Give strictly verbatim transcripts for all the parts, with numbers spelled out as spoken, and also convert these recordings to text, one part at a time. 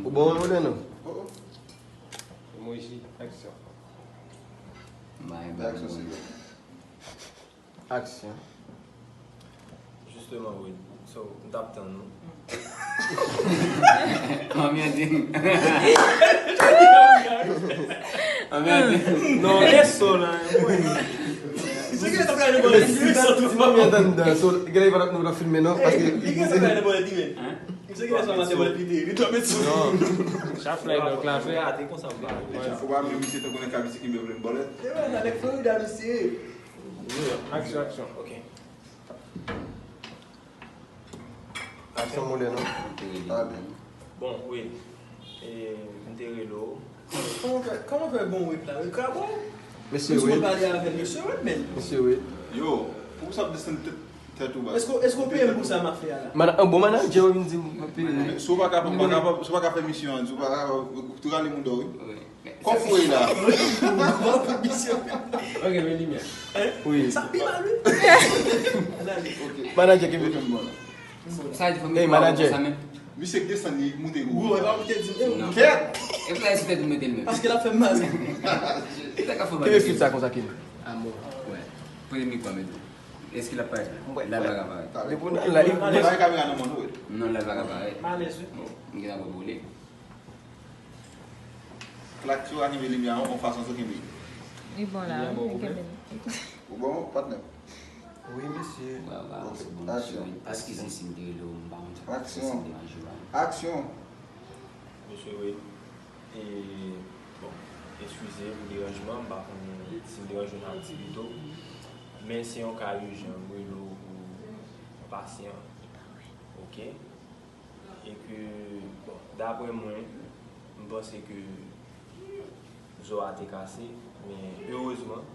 Ou bon, Rodeno? Oh, oh. Emoji, aksyon. Bay Fè bay aksyon, bon. Silvio. Aksyon. Justement, oui. So, m t ap tann ou. Anmyande m. Anmyande m. Non, lè so la. Si manmi antann dan, so, gen lè nou pa filme non, paske Hein? non. Chaflay donk la fè. Gade konsa m ba. Ou pa menm misye tankou nan kabisi ki mwen vle m bòlèt. Aksyon, aksyon. Ok. Aksyon, Rodeno. Ah, ben. Bon, wi. E, m te rele w. Kòman fè, kòman fè bon wip la? Wip ka bon? Mesye Mwen Wade. Pale avè l, mesye Wade, men. Mesye Wade. Yo, pou sa ap desann tèt tèt ou bas. Èske, èske w peye m pou sa m ap fè a la? Man, an bon manadjè, wi, m di m pa peye. Si w pa ka, pa ka, si w pa ka fè misyon an, di w pa ka, tou rale moun dò, wi. Wi. Kòf ou ye la? Misyon. Ok, men limyè. Wi. Sa pi mal, wi. Ok. Manadjè ki Mete m bon la. Sa di fò Hey, m manadjè. Sa men. Misye k desann li, moute gwo. Gwo, e pa pou te di m. Non. Kèt! E pou la se tèt ou mete l menm. Paske l ap fè m mal. Li ta ka fè Ki mesye sa konsa ki? Amò. Wè. Poze mikwo a, men. Èske l ap parèt la? Mwen. La l pa ka parèt. Depi w nan live. Bay kamera nan mwen, wi. Non, la l pa ka parèt. Malèz, wi. Bon, m gen nan pwoblèm. Klak, si w anime limyè an, yon fason sou kenbe. Li bon la, Li bon, wi, ok. Kevin. Ou bon, patnè? Wi, mesye. Wè, wè, se bon, Aksyon. mesye. Eskize si m te rele w, m pa konn sa Aksyon. si m deranje w. Aksyon. Mesye Wade, e, bon, eskize pou deranjman, m pa konn si m deranje w nan aktivite w, men se yon ka ijan, m rele w pou pasyan, ok? E ke, bon, daprè mwen, m panse ke zo a te kase, men erezman,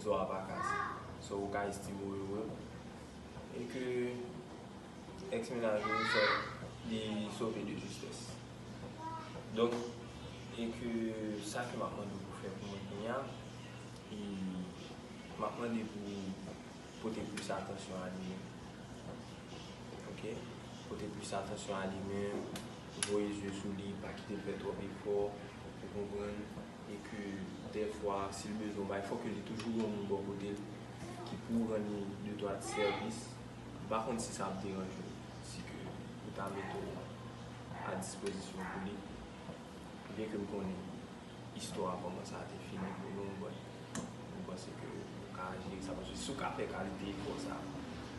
zo a pa kase. So, ou ka estime w ere. E ke Èks mennaj ou, li sove de justès. Donk, e ke sa ke m ap mande w pou fè pou mwen kounye a, e m ap mande pou pote plis atansyon a li menm. Ok? Pote plis atansyon a li menm, voye zye sou li, pa kite l fè twòp efò, ou konprann? E ke dèfwa, si l bezwen yon bagay, fòk ke li toujou gen yon moun bò kote l ki pou rann li de twa ti sèvis. M pa konn si sa ap deranje w, si ke ou ta mete w a dispozisyon pou li. Byen ke m konnen istwa a kòman sa te fini pou nou, but m panse ke ou ka jere sa, paske si w ka fè kalite efò sa,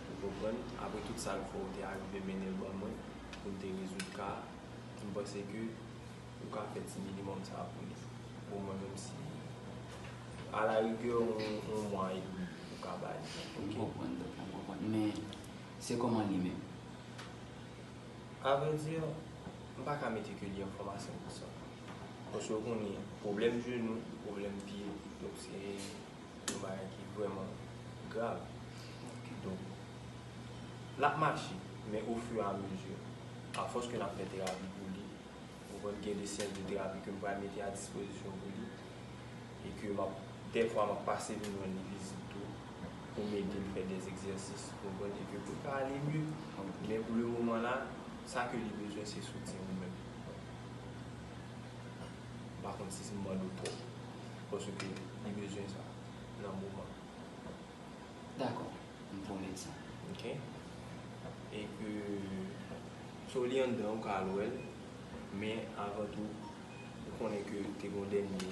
ou konprann, apre tout sa yo fè, ou te arive mennen l ban mwen, pou m te rezoud ka a, m panse ke ou ka fè ti minimòm sa a pou li. Omwen, menm si, alarigè, yon, yon mwa edmi, ou ka ba li. M konprann, doktè, m konprann. Men, se kòman li menm? Avrèdi, m pa ka mete ke li anfòm a san pou san. Paske w konnen, pwoblèm jenou, pwoblèm pye, donk se yon bagay ki vrèman grav. Donk, l ap mache, men ofiramezu, afòs ke n ap fè terapi pou li, ou konprann, gen de seyans de terapi ke m pral mete a dispozisyon pou li, e ke m ap, dèfwa, m ap pase vin rann li vizit tou, pou m ede l fè de egzèsis, ou konprann, e ke pou l ka ale mye. Men pou le moman la, sa ke li bezwen, se soutyen ou menm. M pa konn si m mande w twòp, paske li bezwen sa nan moman. Dakò, m pwomèt sa. Ok? E ke, so, li anndan, ou ka al wè l, men avan tou, ou konnen ke te gen yon dènye